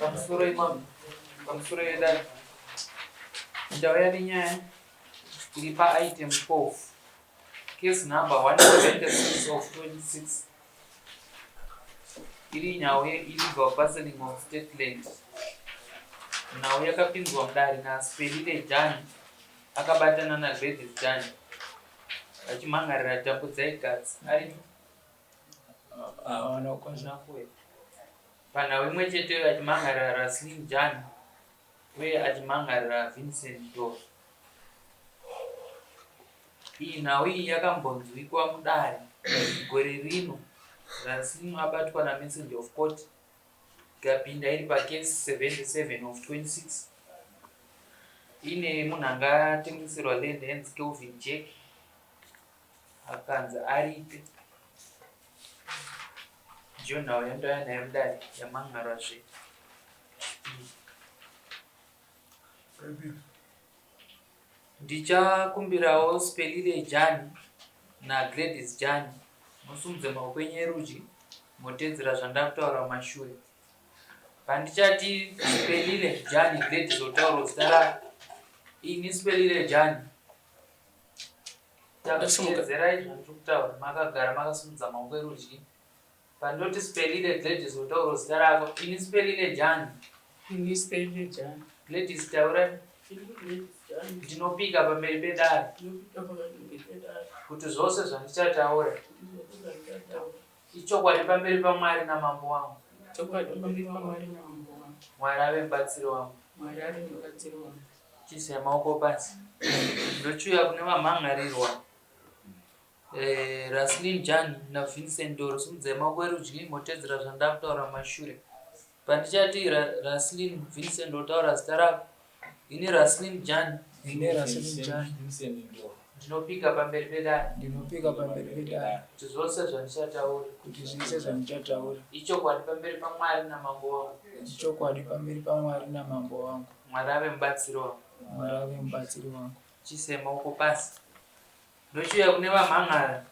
Pamusoro imam, pamusoro yedare. Ndauya nenyaya iri paitem 12 case number 176 of 26 iri nhau yeillegal parceling of state land. Nhau yakapinzwa mudare naSpelile Jani akabatana naGladys Jani vachimhan'arira Tambudzai Gatsi ari Hawana kukwanisa. Panhau imwe cheteyo achimhan'arira Raslin Jani uye achimhan'arira Vincent Ndoro. Iyi nhau iyi yakambonzwikwa mudare gore rino Raslin abatwa naMessenger of Court ikapinda iri pacase 77 of 26 ine munhu anga atengeserwa land hands Kelvin Jack akanzi aripe. Ndiyo nhau yandauya nayo mudare yamhan'arwa zve Ndichakumbirawo Spelile Jani naGladys Jani musumudze maoko enyu erudyi motedzera zvandakutaura mumashure. Pandichati Spelile Jani Gladys otaura zita rako. Ini Spelile Jani. Tedzerai zvandiri kutaura makagara makasimudza maoko erudyi. Pandoti Spelile Gladys wotaura zita rako. Ini Spelile Jani. Ini Spelile Jani. Gladys taura. Ndinopika pamberi pedare. Kuti zvose zvandichataura. Ichokwadi pamberi paMwari namambo wangu. Chokwadi pamberi paMwari namambo wangu. Mwari ave mubatsiri wangu. Mwari ave mubatsiri wangu. Chiisai maoko pasi. Ndochiuya kune vamhan'arirwa. Eh, Raslin Jan naVincent Doro simudzai maoko erudyi motedzera zvandakutaura mumashure. Pandichati Raslin Vincent otaura zita rako. Ini Raslin Jan. Ini Raslin Jan. Ndinopika pamberi pedare. Ndinopika pamberi pedare. Kuti zvose zvandichataura. Kuti zvese zvandichataura. Ichokwadi pamberi paMwari namambo wangu. Ichokwadi pamberi paMwari namambo wangu. Mwari ave mubatsiri wangu. Mwari ave mubatsiri wangu. Chiisai maoko pasi. Ndochiuya kune vamhan'ara.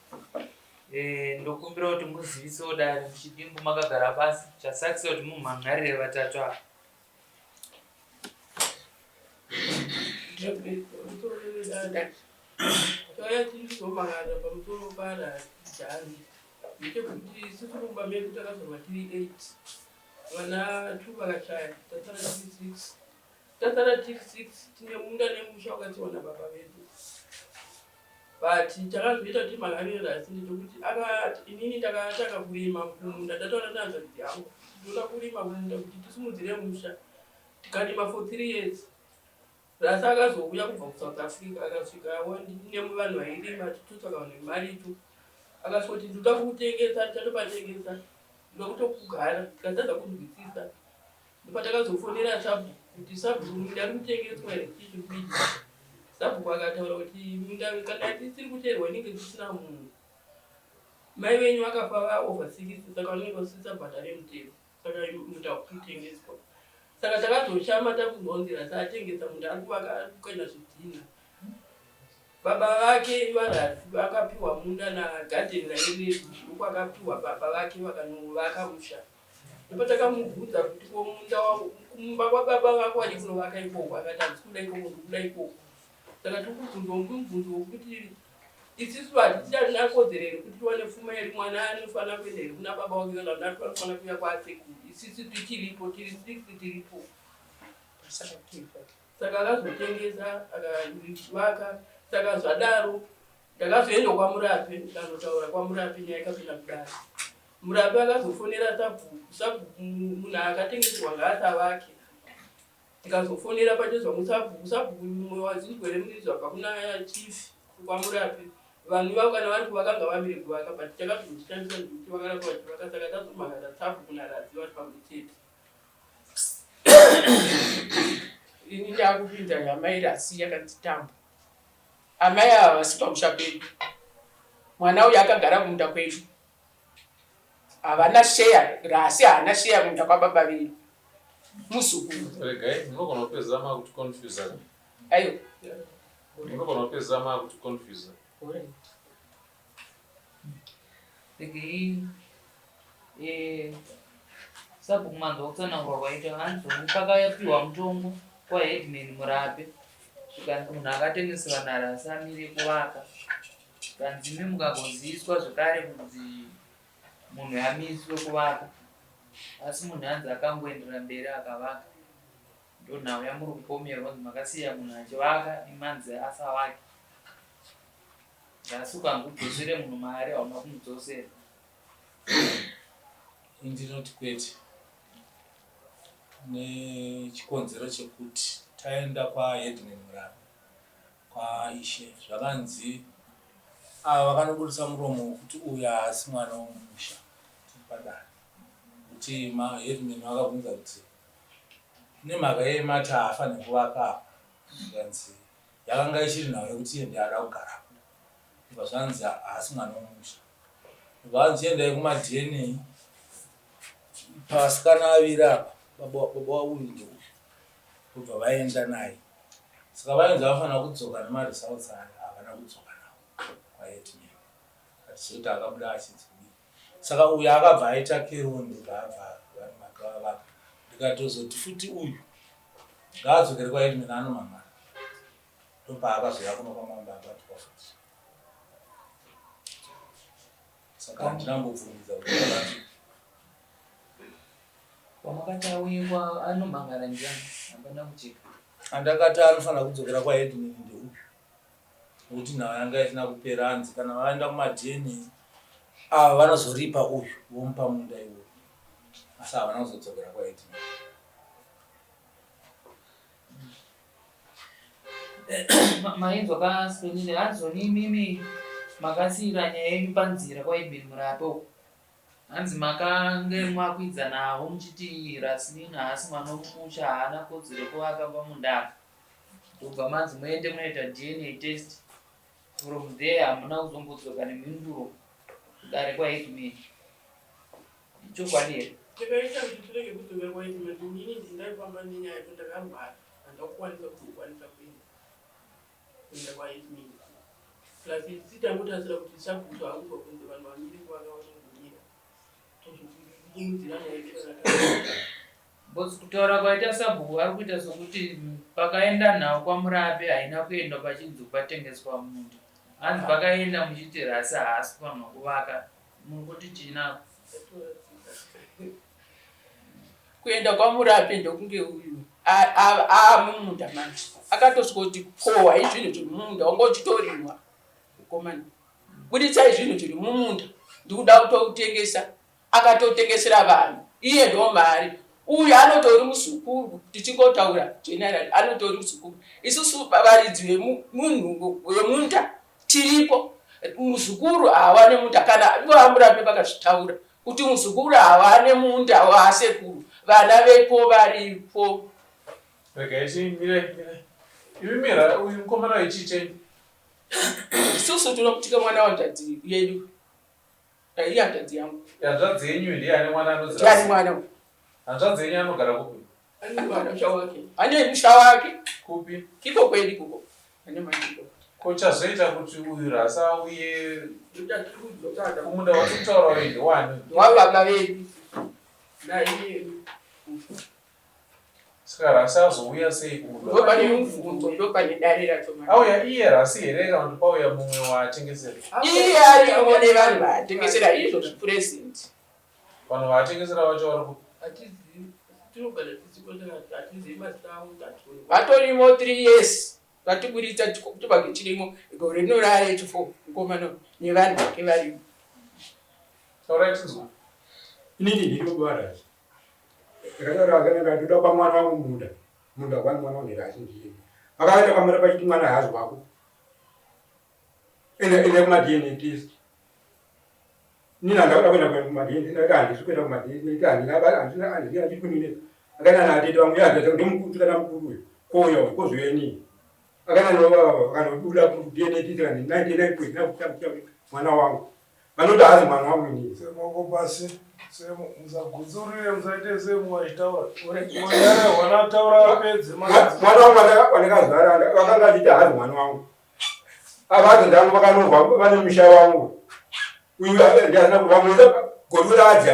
Eh, ndokumbira kuti muzivisewo dare muchidimbu makagara pasi chasakisa kuti mumhan'arire vatatu ava. Tauya tichizomhan'ara pamusoro paRajani ndechekuti isusu mumba medu takazvarwa tiri 8 vana 2 vakashaya tasara tiri 6 Tasara tiri 6 tine munda nemusha wakasiwa nababa vedu but chakazoita kuti makarira asi ndechekuti akati inini ndakatanga kurima kumunda ndataura nehanzvadzi yangu ndoda kurima kumunda kuti tisimudzire musha tikarima for 3 years rasi akazouya kubva kusouth africa akasvika ndine vanhu vairima titotsvaka vanhu vemaricho akasvika kuti ndoda kutengesa ndichatopatengesa ndoda kutokugara tikatadza kunzwisisa Ndopatakazofonera sabhuku kuti sabhuku minda iri kutengeswa here chii chiri kuitika. Sabhuku akataura kuti minda kana isiri kuteerwa inenge isisina munhu. Mai venyu vakafa va over 60 saka vanenge vasisabhadhare mutero saka munda wakutengeswa. Saka takazoshama takunzwa kunzi atengesa munda ari kuvaka ari kukanya zvidhina. Baba vake vaRasi vakapiwa munda nagadheni raive ndokwakapiwa baba vake vakanovaka musha. Ndopatakamubvunza kuti ko munda kumba kwababa vako wadii kunovaka ikoko akati handisi kuda ikoko ndikuda ikoko. Saka tiri kubvunzwa mubvunzo wekuti isisu hatichina kodzero here kuti tiwane pfuma yedu mwana anofanira kuenda here kuna baba wake kana kuti anofanira kuuya kwasekuru isisu tichiripo tiri six tiripo. Saka akazotengesa akavaka saka zvadaro ndakazoenda kwaMurape ndikanotaura kwaMurape nyaya ikapinda mudare. Murapi akazofonera sabhuku, sabhuku munhu akatengeserwa ngaasavake. Tikazofonera pachezwa musabhuku, sabhuku mumwe wazinzwere muri zvabva kuna chief kwaMurapi. Vanhu ivavo kana vari kuvaka ngavamire kuvaka but chakazondishamisa ndekuti vakaramba vachivaka saka tazomhangara sabhuku naRadzi vari pamwe chete. Ini ndakupinda yamai Rasi yakanditamba. Amai ava havasi pamusha pedu. Mwana uyu akagara kumunda kwedu. Havana share, Rasi haana share kumunda kwababa vedu. Muzukuru. Regai, munogona kupedzisa makuti confuser. Aiwa. Munogona kupedzisa makuti confuser. Alright. Regai eh, Sabhuku manzwa kutsanangurwa kwaita hanzi pakapiwa mutongo kwaheadman Murape zvikanzi munhu akatengeserwa narasi amire kuvaka zvikanzi imi mukagoziviswa zvekare kunzi munhu amiswe kuvaka asi munhu hanzi akangoenderera mberi akavaka ndonhau yamuri kupomerwa kunzi makasiya munhu achivaka imanzi asavake asi ukanzi udzosere munhu mari hauna kumudzosera. Ndinoti kwete nechikonzero chekuti taenda kwaHeadman Murape kwaIshe zvakanzi ava vakanoburitsa muromo wekuti uyu haasi mwana wemumusha tiri padare kuti maheadman vakabvunza kuti nemhaka yei mati haafaniri kuvaka apa zvikanzi yakanga ichiri nhau yekuti iye ndiye ada kugarapo ndobva zvanzi haasi mwana wemusha ndobva vanzi chiendai kumaDNA pavasikana vaviri apa baba wauyu ndeuyu ndobva vaenda naye saka vainzi vafanira kudzoka nemaresults aya havana kudzoka nawo kwaheadman atizivi kuti akabuda achinzi kudii saka uyu akabva aita keroni ndobva abva vanhu vakavaka ndikatozoti futi uyu ngaadzokere kwaheadman anomamara ndopaakazouya kuno kwamambo abatwa futi saka handina mbobvumidza kuti abatwe. Kwamakati auye kwa anomhangara ndiani hapana kujeka. Andakati anofanira kudzokera kwaheadman ndeuyu nekuti nhau yanga isina kupera hanzi kana vaenda kumaDNA ava vanozoripa uyu vomupa munda iwoyo asi havana kuzodzokera kwaheadman. Mainzwa kaSpenile hanzoni imimi makasiira nyaya yenyu panzira kwaEdwin Murape uko. Hanzi makange makwidza navo muchiti Raslin haasi mwana wemumusha haana kodzero yekuvaka pamunda apa. Ndobva manzi muende munoita DNA test. From there hamuna kuzombodzoka nemhinduro kudare kwaHeadman. Ichokwadi here? Chakaita kuti tirege kudzokera kwaHeadman inini ndindaifamba nenyaya yekuti ndakarwara handakukwanisa kuzokwanisa kuenda kuenda kwaHeadman. Plus isu tangotarisira kuti sabhuku haubva kunze vanhu vamire kuvaka vanongomira tozokumudzira nyaya yedu yakanaka. Because kutaura kwaita sabhuku ari kuita sokuti pakaenda nhau kwaMurape haina kuendwa pachinzi patengeswa munda. Hanzi pakaenda muchiti rasi haasi kufanirwa kuvaka. Muri kuti chii nako? Kuenda kwaMurape ndokunge uyu aamumunda manje akatosvikoti kohwai zvinhu zviri mumunda wanga uchitorimwa mukomana buditsai zvinhu zviri mumunda ndikuda kutoutengesa akatotengesera vanhu iye ndo mari uyu anotori muzukuru tichingotaura general anotori muzukuru isusu varidzi vemunhu wemunda tiripo muzukuru hawane munda kana ivo amurape vakazvitaura kuti muzukuru hawane munda waasekuru vana vepo varipo. Regai chimire mire. Imi mira uyu mukomana wechii chenyu? Isusu tinokutika mwana wanzvadzi yedu. Iyi hanzvadzi yangu. Hanzvadzi yenyu ndiye ane mwana anonzi Ndiye ane mwana. Hanzvadzi yenyu anogara kupi? Ane musha wake. Ane musha wake. Kupi? Iko kwedu ikoko. Ane mwana. Ko chazoita kuti uyu rasa auye kumunda watiri kutaura uyu ndewani? Wababa vedu. Naiye. Saka rasi azouya sei kumunda? Ndopane mubvunzo, ndopane dare racho manje. Auya iye rasi here kana kuti pauya mumwe waatengesera? Iye arimo nevanhu vaatengesera izvozvi present. Vanhu vaatengesera vacho vari kupi? Hatizivi, tinogara tisipo hatizivi mazita avo tationi. Vatorimo 3 years vatiburitsa chibage chirimo gore rino rare chifo mukomana nevanhu vake varimo. Taurai tinzwe. Inini ndiri baba vaRasi. Ndakataura akanaka ndoda kwa mwana wangu munda. Munda kwani mwana wangu Rasi ndiye. Vakaenda pamara pachiti mwana haazi wako. Enda enda kuma DNA test. Nina ndakuda kuenda kuma DNA ndakati handisi kuenda kuma DNA ndakati handina basa handina handina chiri kundinetsa. Akaenda natete wangu ya ndomukuru kana mukuru uyu. Kouya uyu kozouya inini. Akaenda nobaba vakanobuda ku DNA test kana 99.9 mwana wangu. Vanoti haazi mwana wangu inini. Semaoko pasi musagutsurire musaite semwachitaura mwana wanataura apedze mwana wangu wandakazvara vakanga vachiti haazi mwana wangu avazi ndangu vakanorwa vane musha wangu uyu vamwe godora adzi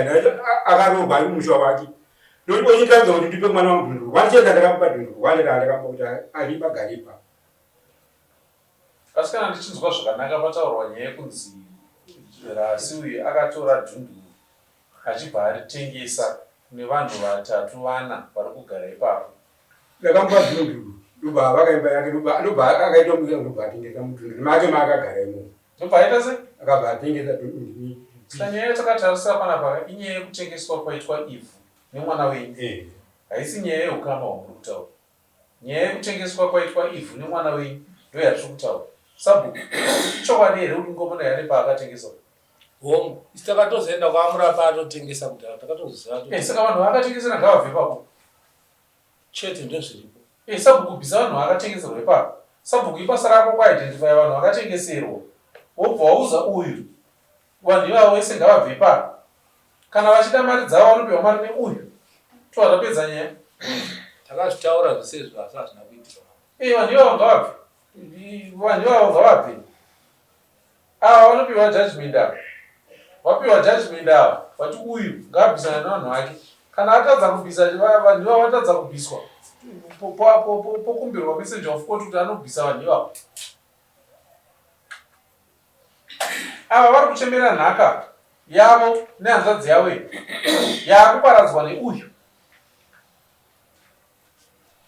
akaroorwa ari musha wake. Ndokuti ochitaridza kuti ndipe mwana wangu dhunduru one chete ndakamupa dhunduru one raandakamupa kuti aripa garipa. Asi kana ndichinzwa zvakanaka pataurwa nyaya yekunzi Rasi uyu akatora dhunduru achibva aritengesa kune vanhu vatatu vana vari kugara ipapo. Ndakamupa dhunduru ndobva avaka imba yake ndobva akaita muya ndobva atengesa mudhunduru make maakagara imomo. Ndobva aita sei? Akabva atengesa dhunduru. Saka nyaya yatakatarisa panapa inyaya yekutengeswa kwaitwa ivhu nemwana wenyu. Eh. Haisi nyaya yeukama hwamuri kutaura. Nyaya yekutengeswa kwaitwa ivhu nemwana wenyu ndoyatiri kutaura. Sabhuku, ichokwadi here kuti mukomana uyu ane paakatengesawo? Hongu, isu takatozoenda kwaMurapa atotengesa kudhara, takatozoziva Eh, saka vanhu vaakatengesera ngavabve ipapo. Chete ndozviripo. Eh, sabhuku bvisa vanhu vakatengeserwa ipapo. Sabhuku ibasa rako kuidentify vanhu vakatengeserwa. Wobva wauza uyu vanhu ivavo vese ngavabve ipapo. Kana vachida mari dzavo vanopiwa mari neuyu. Tobva tapedza nyaya. Takazvitaura zvese izvo asi hazvina kuitika. Eh, vanhu ivavo ngavabve. Vanhu ivavo ngavabve. Ava vanopiwa judgment ava. Vapiwa judgment ava vati uyu ngaabvisane nevanhu vake. Kana atadza kubvisa vanhu ivavo vatadza kubviswa pokumbirwa messenger of court kuti anobvisa vanhu ivavo. Ava vari kuchemera nhaka yavo nehanzvadzi yavo iyi yaakuparadzwa neuyu.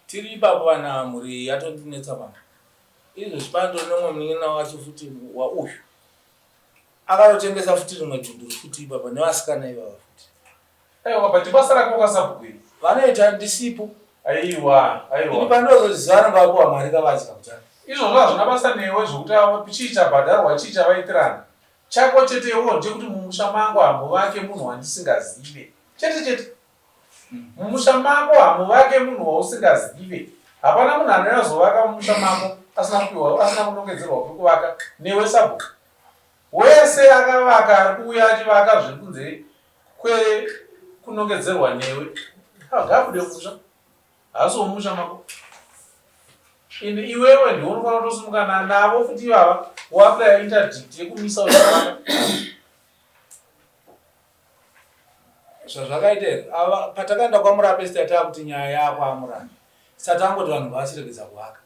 Tiri ipapo vana mhuri iyi yatondinetsa pano. Izvozvi panditori nemumwe munin'ina wacho futi wauyu akatotengesa futi rimwe dhunduru futi ipapa nevasikana ivava futi. Aiwa but basa rako ukasabhuku iri. Vanoita ndisipo. Aiwa aiwa. Ini pandinozoziva vanenge vapiwa mari kavadya kudhara. Izvozvo hazvina basa newe zvekuti chii chabhadharwa chii chavaitirana. Chako chete iwewo ndechekuti mumusha mangu hamuvake munhu wandisingazive. Chete chete. Mumusha mako hamuvake munhu wausingazive. Hapana munhu anouya kuzovaka mumusha mako asina kupiwa asina kunongedzerwa pekuvaka newe sabhuku. Wese akavaka ari kuuya achivaka zviri kunze kwekunongedzerwa newe. Ngaabude mumusha. Haasi wemumusha mako. And iwewe ndiwe unofanira kutosimuka navo futi ivava woaplya interdict yekumisa uchivaka. Zvazvakaita here ava patakaenda kwaMurape sita takuti nyaya yaakwaMurape sita tangoti vanhu ngavachiregedza kuvaka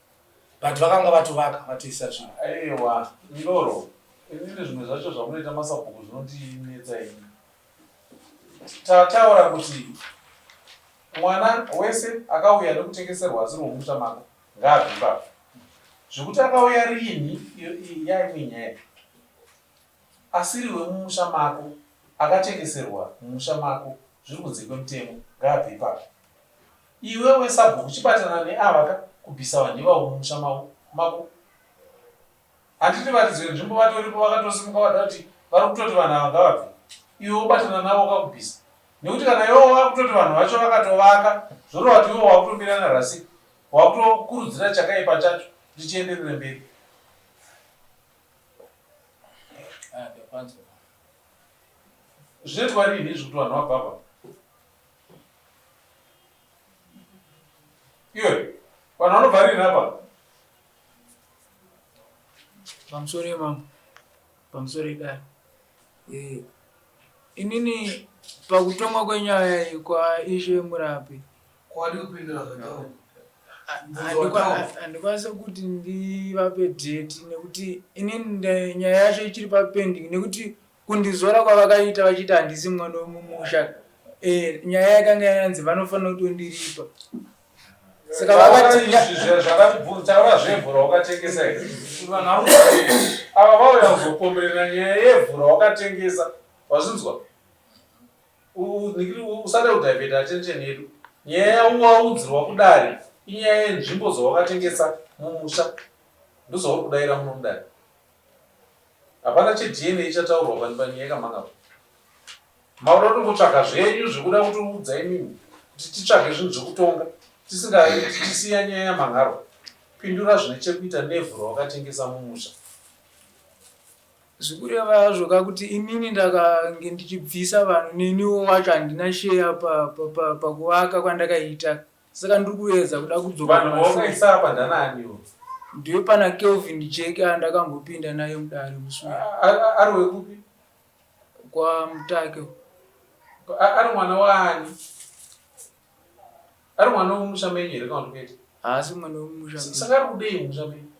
but vakanga vatovaka vatoisa zvinhu. Aiwa Ndoro inini zvimwe zvacho zvamunoita masabhuku zvinondinetsa ini. Tataura kuti mwana wese akauya nekutengeserwa asiri wemumusha mako ngaabve ipapo. Zvekuti akauya rinhi iyo yaimwe nyaya. Asiri wemumusha mako akatengeserwa mumusha mako zviri kunze kwemutemo ngaabve ipapo. Iwewe sabhuku chibatana neava ka kubvisa vanhu ivavo mumusha mako. Handiti varidzi venzvimbo vatoripo vakatosimuka vada kuti vari kutoti vanhu ava ngavabve. Iwe wobatana navo kakubvisa. Nekuti kana iwewe wakutoti vanhu vacho vakatovaka zvoreva kuti iwewe wakutomira naRasika wakutokurudzira chakaipa chacho kuti chienderere mberi. Ah, ndapanzwa. Zvinoitwa rini izvi kuti vanhu vabva apa? Iwe, vanhu vanobva rini apa? Pamusoro yemambo, pamusoro yedare. Eh, inini pakutongwa kwenyaya iyi kwaIshe Murapi Kwadi kupindura zvataura. Handikwanise kuti ndivape date nekuti inini nyaya yacho ichiri papending nekuti kundizora kwavakaita vachiti handisi mwana wemumusha eh, nyaya yakanga yanzi vanofanira kutondiripa saka vakati zvakatibvunza zvevhu rawakatengesa vanhu ava vauya kuzopomberera nyaya yevhu rawakatengesa wazvinzwa Usada kudivert attention yedu. Nyaya yawaudzirwa kudare inyaya yenzvimbo dzawakatengesa mumusha. Ndozvauri kudaira muno mudare. Hapana cheDNA chataurwa pani panyaya yekamhanga apa. Makuda kutongotsvaga zvenyu zvekuda kutiudza imimi kuti titsvage zvinhu zvekutonga tisinga tichisiya nyaya yamhangarwa. Pindura zvine chekuita nevhu rawakatengesa mumusha. Zvikureva hazvo ka kuti inini ndakange ndichibvisa vanhu neniwo wacho handina sheya pakuvaka kwandakaita saka ndiri kuedza kuda kudzoka Vanhu vawakaisa apa ndanaaniwo? Ndiwe pana Kelvin Jeke andakambopinda naye mudare musi uyu. Ari wekupi? KwaMutake. Ari mwana waani? Ari mwana wemumusha menyu here kana kuti kwete? Haasi mwana wemumusha. Saka ari kudei mumusha menyu?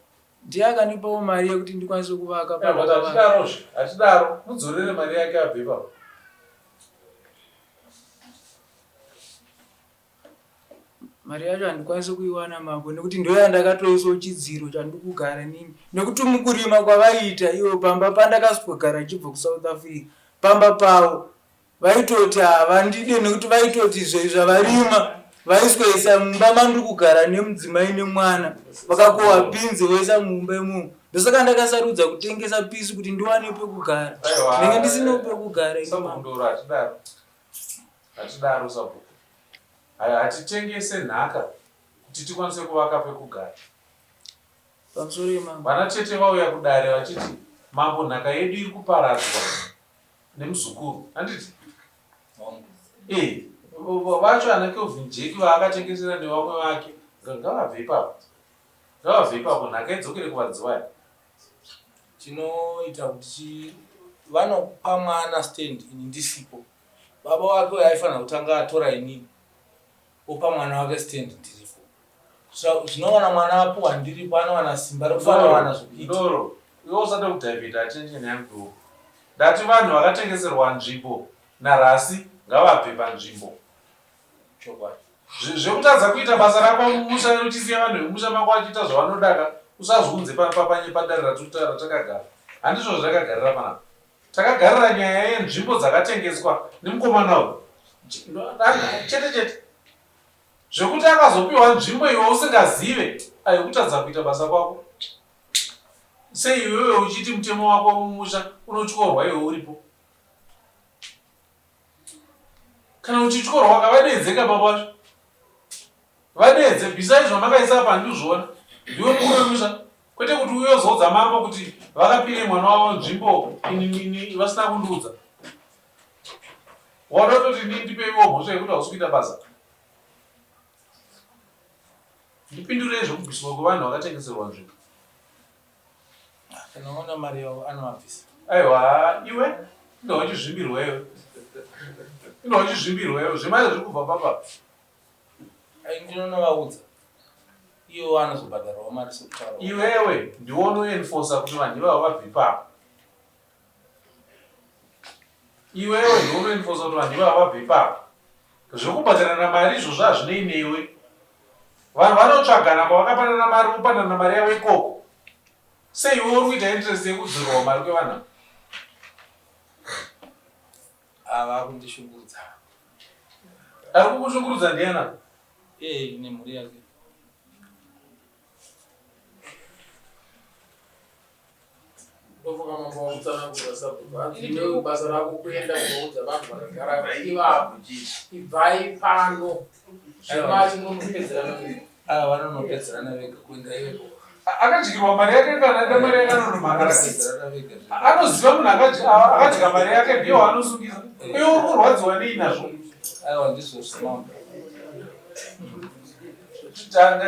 Ndiye akanipawo mari yekuti ndikwanise kuvaka eh, but hatidarozve, hatidaro. Mudzorere mari yake abve ipapo. Mari yacho handikwanisi kuiwana mambo nekuti ndoyandakatoisawo chidziro chandiri kugara nini nekuti mukurima kwavaiita ivo pamba pandakaswogara ndichibva kusouth africa pamba pavo Vaitoti havandide nekuti vaitoti zvavarima vaisweisa mumba mandiri kugara nemudzimai nemwana vakakohwa bhinzi voisa mumba imomo ndosaka ndakasarudza kutengesa pisi kuti ndiwane pekugara ndenge ndisina pekugara hatidaro hatidaro sabhuku hatitengese nhaka kuti tikwanise kuvaka pekugara pamusoro yemambo vana tete vauya kudare vachiti mambo nhaka yedu iri kuparadzwa nemuzukuru handiti eh, vacho ana kelvin jeki vaakatengesera nevamwe vake ngavabve ipapo ngavabve ipapo nhaka idzokere kuvaridzi vayo tinoita kuti vanopa mwana stand ini ndisipo baba wake uyo aifanira kutanga atora inini opa mwana wake stand ndiripo Zvinowana mwana apuwa ndiripo anowana simba rekufanira wana zvekuita. Ndoro, iwe usade kudivert attention yangu iwe. Ndati vanhu vakatengeserwa nzvimbo naRasi ngavabve panzvimbo. Chokwadi. Zvekutadza kuita basa rako mumusha uchisiya vanhu vemumusha mako vachiita zvavanodaka usazviunze padare ratakagara. Handizvo zvatakagarira panapa. Takagarira nyaya yenzvimbo dzakatengeswa nemukomana uyu. Chete chete. Zvekuti akazopiwa nzvimbo iwe usingazive ayo kutadza kuita basa kwako. Sei iwewe uchiti mutemo wako mumusha unotyorwa iwe uripo? Kana uchityorwa wakavadeedzeka baba vacho. Vadeedze bvisai zvamakaisa apa handikuzviona. Ndiwe mukuru wemusha. Kwete kuti uye uzoudza mambo kuti vakapirei mwana wavo nzvimbo ini vasina kundiudza. Wada kutoti ini ndipeiwo mhosva yekuti hausi kuita basa? Ndipindurei zvekubviswa kwevanhu vakatengeserwa nzvimbo. Kana ona mari yavo anovabvisa. Aiwa iwe inga wachizvimbirwa iwe. Inga wachizvimbirwa iwe zvemari zviri kubva papa. Ai ndinonovaudza. Iwo anozobhadharwawo mari sekutaura. Iwewe ndiwe unoenforcer kuti vanhu ivavo vabve ipapo. Iwewe ndiwe unoenforcer kuti vanhu ivavo vabve ipapo. Zvekubhadharana mari izvozvo hazvinei newe. Vanhu vanotsvagana kwavakapanana mari vopanana mari yavo ikoko. Sei iwe uri kuita interest yekudzorerwa mari kwevanhu ava? Ava akundishungurudza. Ari kukushungurudza ndiani apa? Eh, nemhuri yake. Ndofunga mambo wakutsanangura sabhuku hanzi iwewe basa rako kuenda kunoudza vanhu vakagara ivavo ibvai pano zvemari munopedzerana vega. Ava vanonopedzerana vega kuenda iwepo. Akadyirwa mari yake kana aida mari yake anonomhangara. Vanopedzerana vega. Anoziva munhu akadya mari yake ndiye waanosungisa. Iwe uri kurwadziwa nei nazvo? Aiwa ndizvo zvamambo.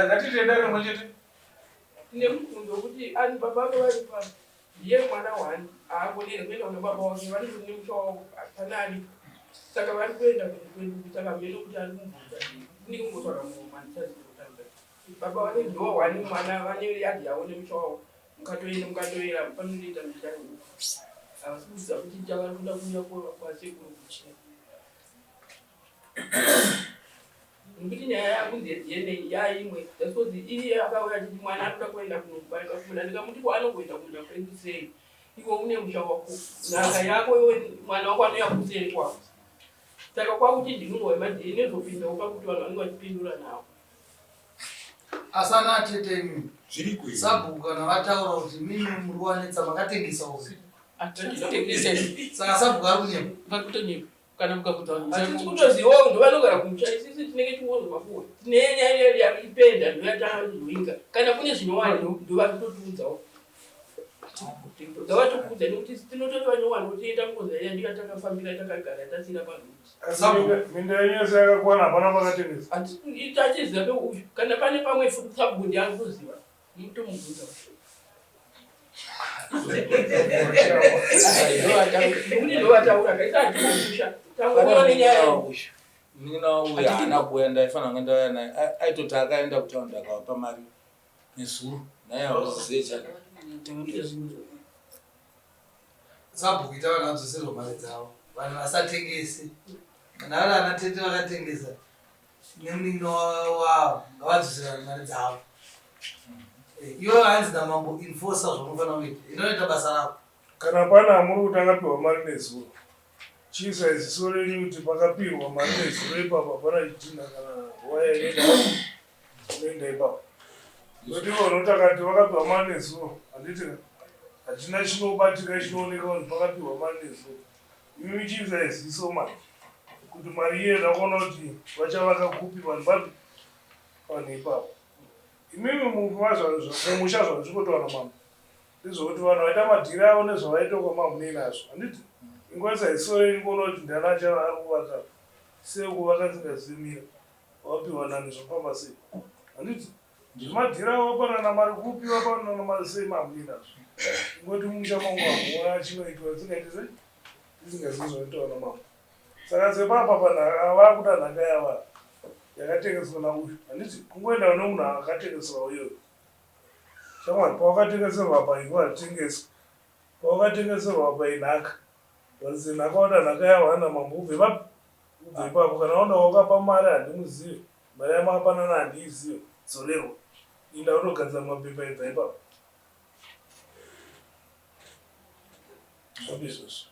Ngatitenda rimwe chete. Tine mubvunzo wekuti ani baba vake vari pano ndiye mwana wani haagonere kuenda kuna baba wake vari nemusha wavo hapana aripo saka vari kuenda kwedu saka mheno kuti ari kumubvunza ndinenge kungotsvaga mumwe handichazivi kutanga baba vake ndiwo wani mwana vane yadhi yavo nemusha wavo mukatoenda mukatoera panotoita misha havasi kuziva kuti chavari kuda kuuya kwasekuru kuchii Nekuti nyaya yakunzi yeDNA yaimwe just cause iye akauya achiti mwana anoda kuenda kunobarika kumunda ndikamuti ko anogoenda kumunda kwedu sei iwe une musha wako nhaka yako iwe mwana wako anouya kuseri kwako saka kwakuti ndinungo wemaDNA zopindawo pakuti vanhu vanenge vachipindura nawo Asi ana atete imimi Zviriko here? sabhuku kana vataura kuti imimi muri wanetsa makatengesa uyu saka sabhuku ari kunyepa vari kutonyepa kana mukabvunza vanhu hatisi kutozivawo ndovanogara kumusha isisi tinenge tingonzwa makuhwa tine nyaya yaipenda ndoyatazoinga kana kune zvinyowani ndovari kutotiudzawo ngavatokuudza nekuti tinototi vanyowani votoenda kungoza iya ndiyo yatakafambira takagara tasira panhu minda yenyu yese yakakwana hapana pakatengeswa tachiziva peuyu kana pane pamwe futi sabhuku ndiye ari kuziva Mutomubvunza. Nekuti ndovataura kaita hatinokusha. Tangoona nenyaya. Munin'ina uyu haana kuuya, ndaifanira kunge ndauya naye. Aitoti akaenda kutaundi akavapa mari nezuro. Naye hauzizive chake. Sabhuku ita vanhu vadzoserwa mari dzavo. Vanhu vasatengese. Kana vari ana tete vakatengesa nemunin'ina wavo ngavadzoserane mari dzavo. Eh, iwe hanzi namambo enforcer zvaunofanira kuita. Inoita basa rako. Kana pane amuri kuti akapiwa mari nezuro, chiisai ziso renyu kuti pakapihwa mari nezuro ipapo hapana chidhinha kana waya inoenda inoenda ipapo. Nokuti ivo vanoti akati vakapiwa mari nezuro, handiti ka? Hatina chinobatika chinooneka kuti pakapiwa mari nezuro. Imi chiisai ziso manje kuti mari iye ndakuona kuti vachavaka kupi vanhu papi vanhu ipapo. Imimi mumusha zvazvikotaura mambo Ndezvekuti vanhu vaita madhiri avo nezvavaita uko mamunei nazvo handiti? Ingoisa ziso renyu kuona kuti ndiani achava ari kuvaka sei kuvaka ndisingazimira wapiwa nani zvofamba sei handiti? Zvemadhiri avo vapanana mari kupi vapanana mari sei mamunei nazvo ingoti mumusha mangu hamuona chinoitwa ndisingaiti sei ndisingazivi zvinoitwa namambo saka sepapa panhu vakuda nhaka yava yakatengeswa nauyu handiti kungoenda nemunhu akatengeserwa iyoyo Shamwari, pawakatengeserwa apa ivhu haritengeswi. Pawakatengeserwa apa inhaka. Varidzi venhaka vanoda nhaka yavo hana mambo ubve papi? Ubve ipapo. Kana wanda wakapa mari handimuzive. Mari yamakapanana handiizive. Dzorerwa. Inda unogadzira mapepa ibva ipapo. Zvapi izvozvo?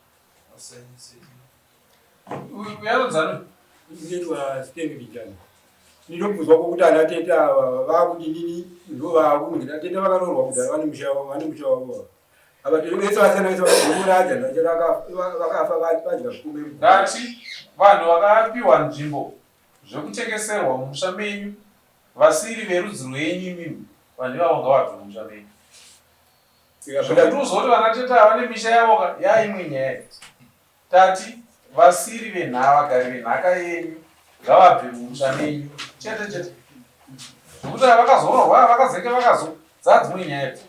Uyarodzana. Ndinoitwa Stanley Vijana. Ndinobvunzwa kwokuti ana tete ava vakuti nini ndo vakunge tete vakaroorwa kudhara vane musha wavo vane musha wavo ava tete vese vasiyana vese vakagomoraja ndachero vakafa vadya zvikumbe. Ndati vanhu vakapiwa nzvimbo zvekutengeserwa mumusha menyu vasiri verudzi rwenyu imimi vanhu ivavo ngavabve mumusha menyu. Zvekuti uzoti vana tete ava vane misha yavo ka yaimwe nyaya. Tati vasiri venhava vagari venhaka yenyu ngavabve mumusha menyu chete chete. Zvekuti ava vakazoroorwa ava vakazenge vakazo dzadzimwe nyaya idzi.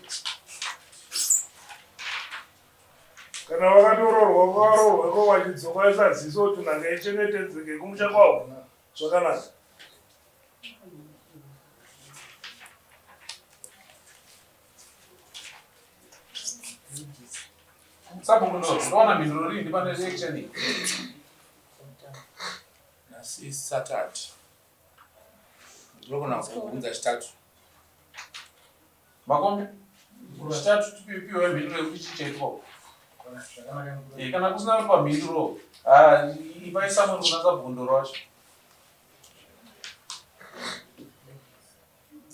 Kana vakatoroorwa vakaroorwa iko vachidzoka vaisa ziso kuti nhaka ichengetedzeke kumusha kwavo zvakanaka. Sabhuku ndo ndowana mhinduro rini pane action iyi. Nhasi Saturday. Ndinogona kubvunza chitatu. Makombi chitatu tipiwe mhinduro yekuti chii chaitwa. Eh, kana kusina kupa mhinduro, ah, ipai samwe kuna sabhuku ndoro wacho.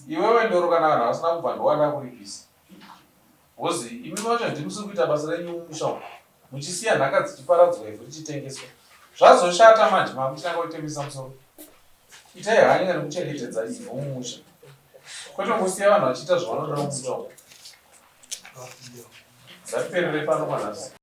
Iwewe ndoro kana vanhu vasina kubva ndowada kuripisa. Bhozi imi vacho ndimusiri kuita basa renyu mumusha umu muchisiya nhaka dzichiparadzwa ivhu richitengeswa. Zvazoshata manje makuchitanga kutemesa musoro. Itai hanya nekuchengetedza ivhu mumusha kwete kungosiya vanhu vachiita zvavanoda mumusha umu. Ngatiperere pano kwanhasi.